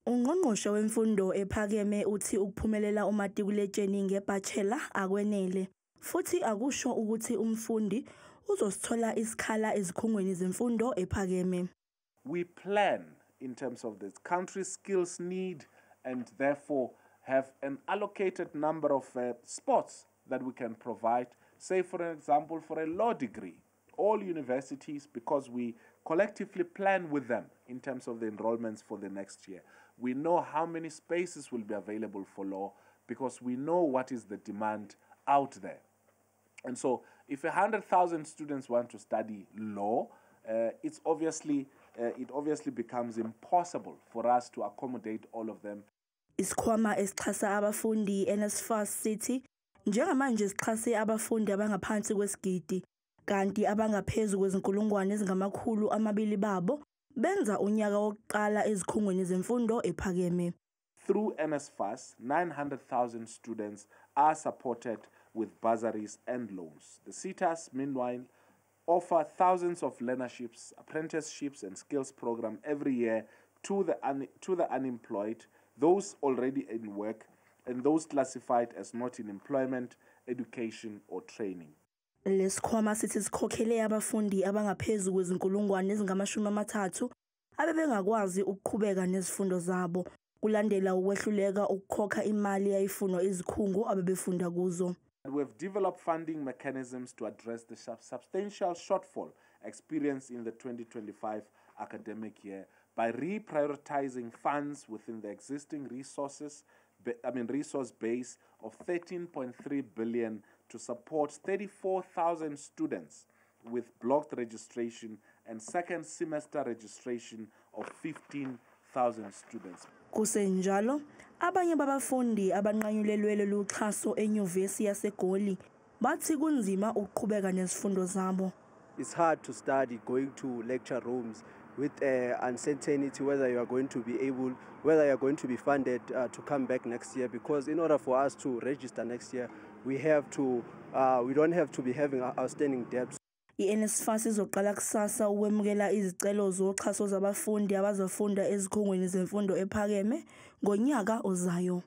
Ungqongqoshe wemfundo ephakeme uthi ukuphumelela umatikuletsheni ngebachelor akwenele futhi akusho ukuthi umfundi uzosithola isikhala ezikhungweni zemfundo ephakeme. We plan in terms of the country's skills need and therefore have an allocated number of spots that we can provide, say for example for a law degree. All universities, because we collectively plan with them in terms of the enrollments for the next year. We know how many spaces will be available for law because we know what is the demand out there. And so if 100,000 students want to study law, it obviously becomes impossible for us to accommodate all of them. Isikhwama esixhasa abafundi NSFAS sithi njengamanje sixhase abafundi abangaphansi kwesigidi kanti abangaphezulu kwezinkulungwane ezingamakhulu babo benza unyaka wokuqala ezikhungweni zemfundo ephakeme. Through NSFAS, 900,000 students are supported with bursaries and loans. The SETAs, meanwhile, offer thousands of learnerships, apprenticeships and skills program every year to the unemployed, those already in work, and those classified as not in employment, education or training. Lesikhwama sithi sikhokhele abafundi abangaphezulu kwezinkulungwane ezingama-30 abebengakwazi ukuqhubeka nezifundo zabo kulandela ukwehluleka ukukhokha imali yayifunwa izikhungo abebefunda kuzo. We have developed funding mechanisms to address the substantial shortfall experienced in the 2025 academic year by reprioritizing funds within the existing resource base of 13.3 billion to support 34,000 students with blocked registration and second semester registration of 15,000 students. Kusenjalo, abanye babafundi abanqanyulelwe luxhaso eNyuvesi yaseGoli bathi kunzima ukuqhubeka nezifundo zabo. It's hard to study going to lecture rooms with uncertainty whether you are going to be funded to come back next year, because in order for us to register next year, we don't have to be having outstanding debts. I-NSFAS izoqala kusasa ukwemukela izicelo zoxhaso zabafundi abazofunda ezikhungweni zemfundo ephakeme ngonyaka ozayo.